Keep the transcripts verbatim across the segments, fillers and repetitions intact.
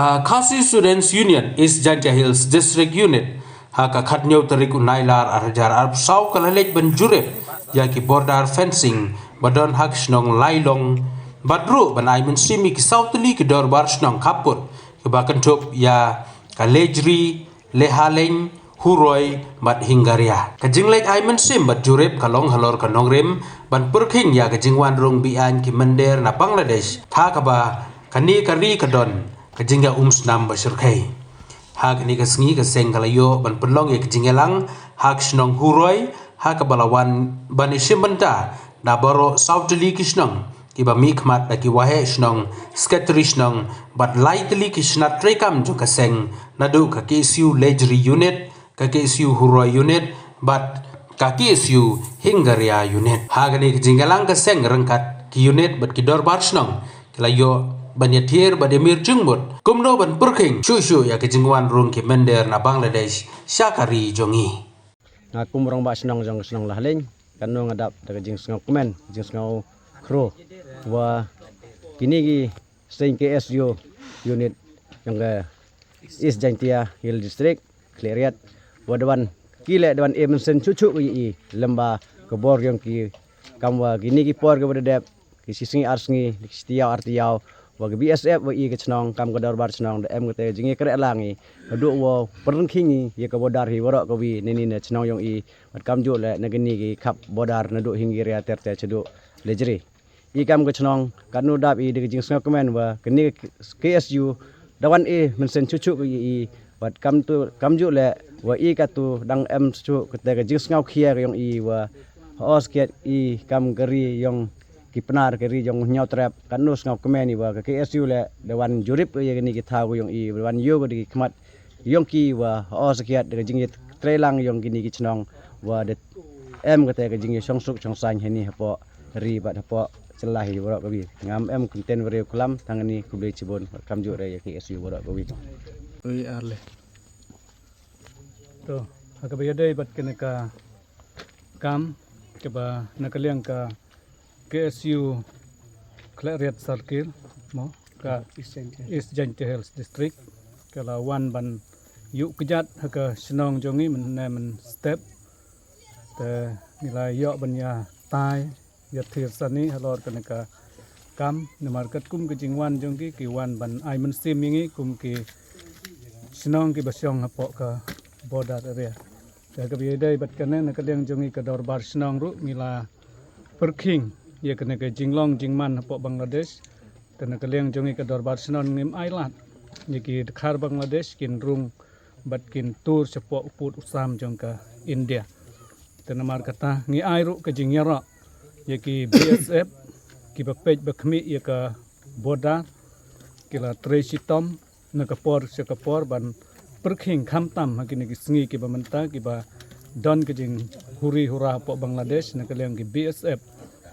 Ka Khasi Students Union East Jaintia Hills District Unit ha ka khatnïew tarik u Nailar ar hajar arphew saw ka la leit ban jurip ïa ki border fencing ba don ha ka shnong Lailong bad ruh ban ai mynsiem ïa ki saw tylli ki dorbar shnong khappud kiba kynthup ïa ka Lejri, Lehaleng, Huroi bad Hingaria. Ka jingleit ai mynsiem bad jurip ka long halor ka nongrim ban pyrkhing ïa ka jingwan rung beaiñ ki mynder na Bangladesh ha kaba kane ka ri ka don ka jingïaumsnam ba shyrkhei. Ha kane ka sngi ka seng ka la ïoh ban pynlong ïa ka jingïalang ha ka shnong Huroi ha kaba la wan ban ïashim bynta na baroh saw tylli ki shnong kiba mihkhmat da ki waheh shnong, sekretari shnong bad lai tylli ki shnat treikam jong ka seng naduh ka K S U Lejri Unit, ka K S U Huroi Unit bad ka K S U Hingaria Unit. Ha kane ka jingïalang ka seng ryngkat ki unit bad ki dorbar shnong ki la ïoh ban ïathir bad ïamir jingmut kumno ban pyrkhing shuh shuh ïa ka jingwan rung ki mynder na Bangladesh sha ka ri jong ngi. Nga kum rangbah shnong jong ka shnong Lahaleng, kano nga dap da ka jingsngew kmen, jingsngew khro wa kine ki seng K S U unit jong ka East Jaintia Hill District, Khliehriat, wa da wan ki leh da wan e mynsiem shuh shuh ka ïa i lem bad ka bor jong ki, kam wa kine ki por kiba da dep ki shi sngi ar sngi, ki shi taïew ar taïew, wa ka B S F wa i ka shnong kam ka dorbar shnong da em kata ka jingïakren lang i haduh wa pyrkhing i ïa ka border hi waroh kawi na ine i shnong jong i, bad kamjuh leh na kine ki khap border naduh Hingaria ter ter shaduh Lejri. I kam ka shnong katno dap i da ka jingsngew kmen wa kane ka K S U da wan e mynsiem shuh shuh ka ïa i, bad kam tu kamjuh leh wa i katu dang em shuh kata ka jingsngew khia ka jong i wa hooid kiad i kam ka ri jong ki Pnar, ka ri jong u Hynñiewtrep, katno sngew kmen i wa ka K S U leh da wan jurip ïa kine ki thaw ka jong i, da wan ïoh ka da ki khmat jong ki wa hooid kiad da ka jingïatreilang jong kine ki shnong wa da em kata ka jingïashong suk shong saiñ hani hapoh ri bad hapoh jylla hi waroh kawi. Ngam em kynten wa ri u klam tang hani, khublei shibun, kamjuh re ïa ka K S U waroh kawi. Ui arle. To, ha kaba ïadei bad kane ka kam kaba na ka liang ka K S U Khliehriat Circle mo, ka East Jaintia Hills. East Jaintia Hills District ka la wan ban ïuh kjat ha ka shnong jong ngi mynne mynstep. Te ngi la ïoh ban ïatai ïathir sani halor kane ka kam, namar katkum ka jingwan jong ki, ki wan ban ai mynsiem ïa ngi kum ki shnong kiba shong hapoh ka border area. Te kaba ïadei bad kane, na ka liang jong ngi ka dorbar shnong ruh ngi la pyrkhing ïa kane ka jinglong jingman hapoh Bangladesh. Te na ka liang jong ngi ka dorbar shnong ngim ailad ïa ki dkhar Bangladesh kin rung bad kin tur shapoh u pud u sam jong ka India. Te namar kata ngi ai ruh ka jingïaroh ïa ki B S F kiba peit ba khmih ïa ka border, ki la trei shitom na ka por sha ka por ban pyrkhing, khamtam ha kine ki sngi kiba mynta kiba don ka jinghuri hura hapoh Bangladesh. Na ka liang ki B S F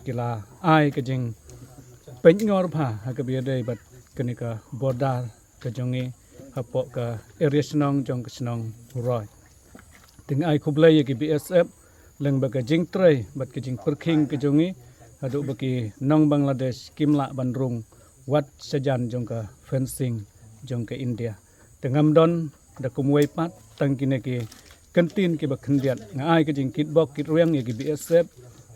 ki la ai ka jingpeitngor bha ha kaba ïadei bad kane ka border ka jong ngi hapoh ka area shnong jong ka shnong Huroi. Te ngi ai khublei ïa ki B S F lyngba ka jingtrei bad ka jingpyrkhing ka jong ngi haduh ba ki nong Bangladesh kim lah ban rung wat shajan jong ka fencing jong ka India. Te ngam don da kumwei pat tang kine ki kyntien kiba khyndiat. Nga ai ka jingkitbok kitrwiang ïa ki B S F,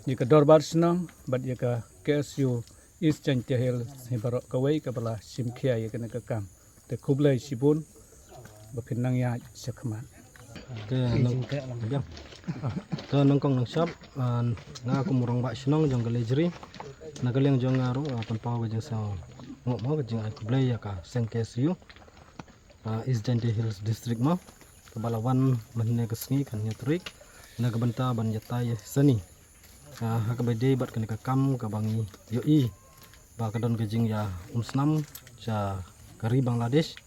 ïa ka dorbar shnong bad ïa ka K S U East Jaintia Hills hi baroh kawei kaba la shim khia ïa kane ka kam. Te khublei shibun ba phin nang ïaid shakhmat. Te nong, biang. Te nongkong nongshop, ah, nga kum u rangbah shnong jong ka Lejri. Na ka liang jong nga ruh, ah, pynpaw ka jingsngew mo, ka jingai khublei ïa ka seng K S U, ah, East Jaintia Hills District mo, kaba la wan mynne ka sngi khathynñiew tarik na ka bynta ban ïatai sani, ah, ha kaba dei bad kane ka kam kaba ngi ïohi ba ka don ka jingïaumsnam sha ka ri Bangladesh.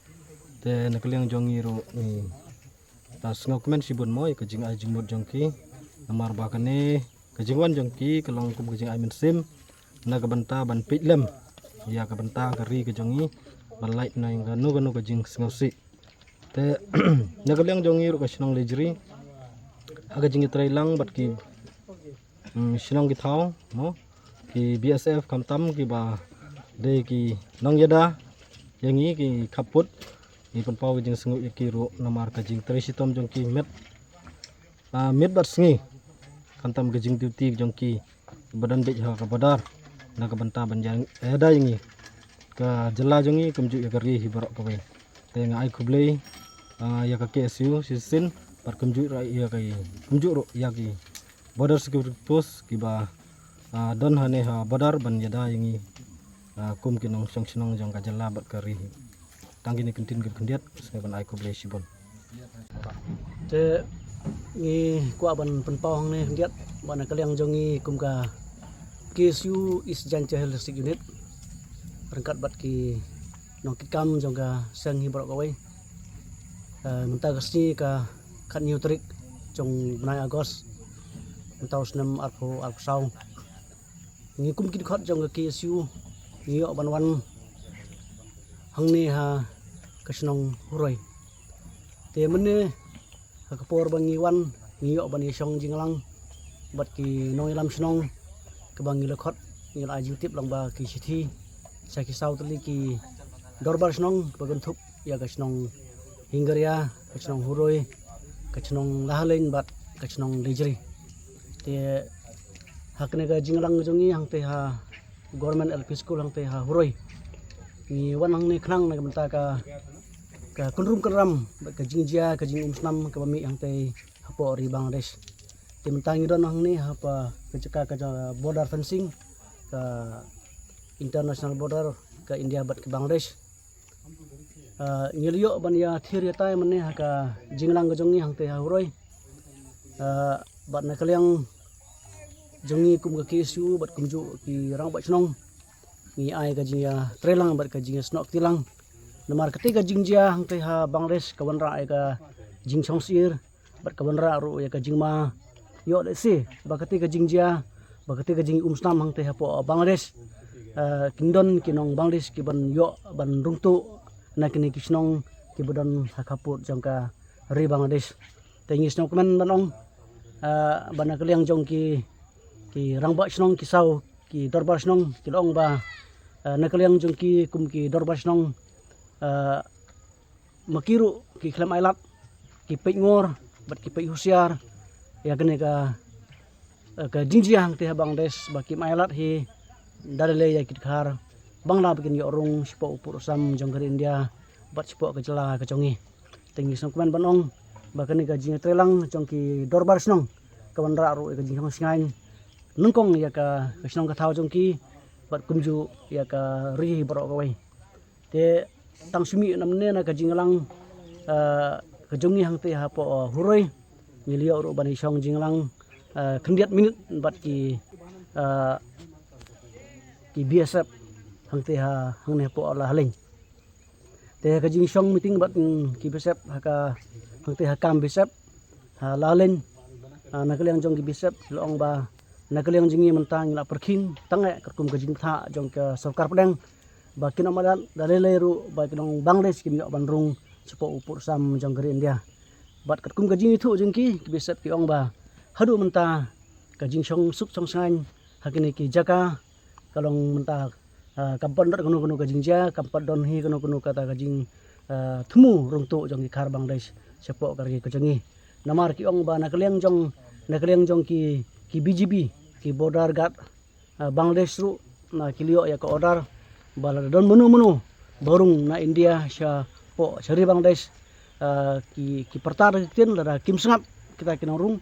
Te na ka liang jong ngi ruh ngi, ah, sngewkmen shibun mo ïa ka jingai jingmut jong ki, namar ba kane ka jingwan jong ki ka long kum ka jingai mynsiem na ka bynta ban peit lem ïa ka bynta ka ri ka jong ngi, ban lait na kano kano ka jingsngewsih. Te na ka liang jong ngi ruh ka shnong Lejri, ha ka jingïatreilang bad ki, mm, shnong ki thaw mo, ki B S F khamtam kiba dei ki nongïada ïa ngi, ki khappud, ngi pynpaw ka jingsngew ïa ki ruh namar ka jingtrei shitom jong ki miet, ah, miet bad sngi. Khamtam ka jingduty jong ki ba don beit ha ka border na ka bynta ban ïada ïa ngi, ka jylla jong ngi kumjuh ïa ka ri hi baroh kawei. Te nga ai khublei, ah, ïa ka K S U shisien bad kumjuh ruh ïa ka, kumjuh ruh ïa ki border security force kiba, ah, don hangne ha border ban ïada ïa ngi, ah, kum ki nongshong shnong jong ka jylla bad ka ri hi. Tang kine kyntien kiba khyndiat, sngewbha ban ai khublei shibun. Te ngi kwah ban pynpaw hangne khyndiat ba na ka liang jong ngi kum ka K S U East Jaintia Hills District Unit ryngkat bad ki nongkitkam jong ka seng hi baroh kawei. Eh, mynta ka sngi ka khatñiew tarik jong bnai August mynta u snem arphew arphew saw. Ngi kum ki dkhot jong ka K S U ngi ïoh ban wan hangne ha ka shnong Huroi. Te mynne ha ka por ba ngi wan ngi ïoh ban ïashong jingïalang bad ki nongïalam shnong kaba ngi la khot, ngi la ai jingtip lang ba ki shithi sha ki saw tylli ki dorbar shnong ba kynthup ïa ka shnong Hingaria, ka shnong Huroi, ka shnong Lahaleiñ bad ka shnong Lejri. Te ha kane ka jingïalang jong ngi hangtei ha Government L P School hangtei ha Huroi, ngi wan hangne khnang na ka bynta ka, ka kynrum kynram bad ka jingjia ka jingumsnam kaba mih hangtei hapoh ri Bangladesh. Te mynta ngi don hangne hapoh ka jaka ka ja-, border fencing, ka international border ka India bad ka Bangladesh. Ah, ngi la ïoh ban ïathir ïatai mynne ha ka jingïalang ka jong ngi hangtei ha Huroi. Ah, bad na ka liang jong ngi kum ka K S U bad kumjuh ki rangbah shnong ngi ai ka jingïatreilang bad ka jingïasnoh kti lang. Namar katei ka jingjia hangtei ha Bangladesh ka wanrah ïa ka jingshongsyier bad ka wanrah ruh ïa ka jingma ïoh lehse ba katei ka jingjia, ba katei ka jingumsnam hangtei hapoh Bangladesh, eh, kin don ki nong Bangladesh kiban ïoh ban rung tuh na kine ki shnong kiba don ha khappud jong ka ri Bangladesh. Te ngi sngewkmen ban ong, eh, ba na ka liang jong ki, ki rangbah shnong ki saw ki dorbar shnong ki la ong ba, eh, na ka liang jong ki kum ki dorbar shnong, eh, ma ki ruh ki khlem ailad, ki peit ngor bad ki peit husiar ïa kane ka, eh, ka jingjia hangtei ha Bangladesh ba kim ailad hi da lei lei ïa ki dkhar Bangla ba kin ïoh rung shapoh u pud u sam jong ka ri India bad shapoh ka jylla ka jong ngi. Te ngi sngewkmen ban ong ba kane ka jingïatreilang jong ki dorbar shnong ka wanrah ruh ïa ka jingshong shngaiñ nyngkong ïa ka, ka shnong ka thaw jong ki bad kumjuh ïa ka ri baroh kawei. Te tang shu mih na mynne na ka jingïalang, eh, ka jong ngi hangtei hapoh, eh, Huroi, ngi la ïoh ruh ban ïashong jingïalang, eh, khyndiat minit bad ki, eh, ki B S F hangtei ha, hangne hapoh Lahaleiñ. Te ka jingshong meeting bad, mm, ki B S F ha ka, hangtei ha kam B S F ha Lahaleiñ, ah, na ka liang jong ki B S F ki la ong ba na ka liang jong ngi mynta ngi la pyrkhing tang eh katkum ka jingbthah jong ka sorkar pdeng ba kin ym ailad da lei lei ruh ba ki nong Bangladesh kin ïoh ban rung shapoh u pud u sam jong ka ri India. Bad katkum ka jingithuh jong ki, ki B S F ki ong ba haduh mynta ka jingshong suk shong shngaiñ ha kine ki jaka ka long mynta, ah, kam pat don kano kano ka jingjia, kam pat don hi kano kano kata ka jing, ah, thmu rung tuh jong ki dkhar Bangladesh shapoh ka ri ka jong ngi. Namar ki ong ba na ka liang jong, na ka liang jong ki, ki B G B, ki border guard, ah, Bangladesh ruh, na ki la ïoh ïa ka order ba lada don mano mano ba rung na India shapoh sha ri Bangladesh, ah, ki, ki pyrta da ki ktien lada kim sngap kita ki nongrung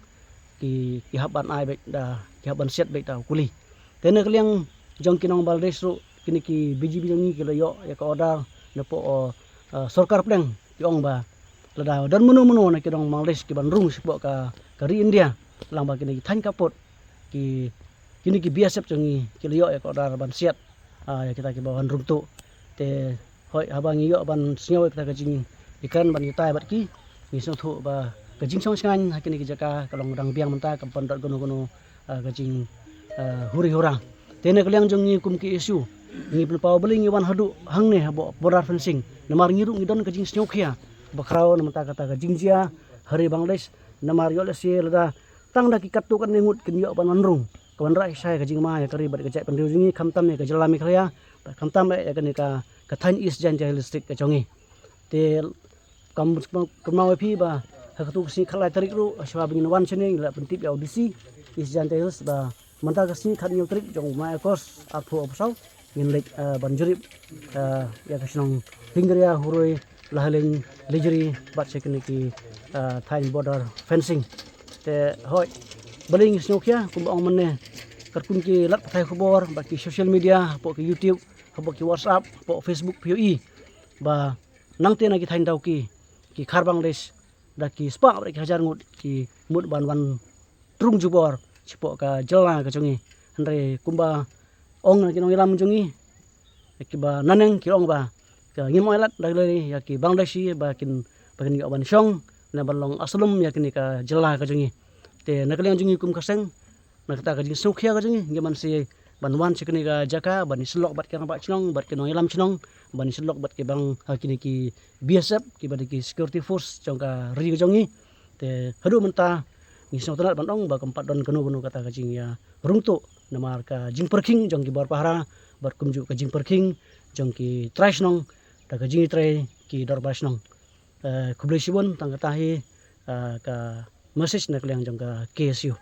ki, ki hap ban ai beit da, ki hap ban siat beit da u kuli. Te na ka liang jong ki nong Bangladesh ruh kine ki B G B jong ngi ki la ïoh ïa ka order napoh, ah, sorkar pdeng ki ong ba lada don mano mano na ki nong Bangladesh kiban rung shapoh ka, ka ri India lang ba kine ki thaiñ khappud ki, kine ki B S F jong ngi ki la ïoh ïa ka order ban siat, ah, ïa kita kiba wan rung tuh. Te hooid haba ngi ïoh ban sngew ïa kita ka jingïakren ban ïatai bad ki, ngi sngewthuh ba ka jingshong shngaiñ ha kine ki jaka ka long dang biang mynta, kam pat don kano kano, ah, ka jing, ah, huri hura. Te na ka liang jong ngi kum K S U ngi pynpaw balei ngi wan haduh hangne hapoh border fencing. Namar ngi ruh ngi don ka jingsngewkhia ba khraw na mynta kata ka jingjia ha ri Bangladesh. Namar ïoh lehse lada tang da ki katto katne ngut kin ïoh ban wan rung, ka wanrah shisha ïa ka jingma ïa ka ri bad ka jaitbynriew jong ngi, khamtam ïa ka jylla Meghalaya bad khamtam ïa kane ka, ka thaiñ East Jaintia Hills District ka jong ngi. Te kam kam ma phi ba ha katu ka sngi khatlai tarik ruh, shuwa ba ngin wan shane, ngi la pyntip ïa u D C East Jaintia Hills ba mynta ka sngi khathynñiew tarik jong u bnai August arphew arphew saw, ngin leit, eh, ban jurip, eh, ïa ka shnong Hingria, Huroi, Lahaleiñ, Lejri bad sha kine ki, eh, thaiñ border fencing. Te hoi, balei ngi sngewkhia, kumba ong mynne, katkum ki lad pathai khubor bad ki social media, hapoh ki YouTube, hapoh ki WhatsApp, hapoh Facebook, phi ïohi ba nangta na ki thaiñ Dawki, ki khar Bangladesh da ki spah bad ki hajar ngut ki mut ban wan trung jubor shapoh ka jylla ka jong ngi. Hynrei kumba ong na ki nongïalam jong ngi, kiba naneng ki ong ba ka ngim ong lad da lei ïa ki Bangladeshi ba kin, ba kin ïoh ban shong ne ban long aslem ïa kane ka jylla ka jong ngi. Te na ka liang jong ngi kum ka seng, na kata ka jingsngewkhia ka jong ngi, ngi man shi ban wan sha kane ka jaka ban ïasyllok bad ki rangbah shnong bad ki nongïalam shnong, ban ïasyllok bad ki bang, ha, kine ki B S F, kiba dei ki security force jong ka ri ka jong ngi. Te haduh mynta ngi sngewtynnat ban ong ba kam pat don kano kano kata ka jingïarung tuh namar ka jingpyrkhing jong ki bor pahara bad kumjuh ka jingpyrkhing jong ki trai shnong da ka jingïatrei ki dorbar shnong. Eh, khublei shibun, tang kata hi, eh, ka message na ka liang jong ka K S U.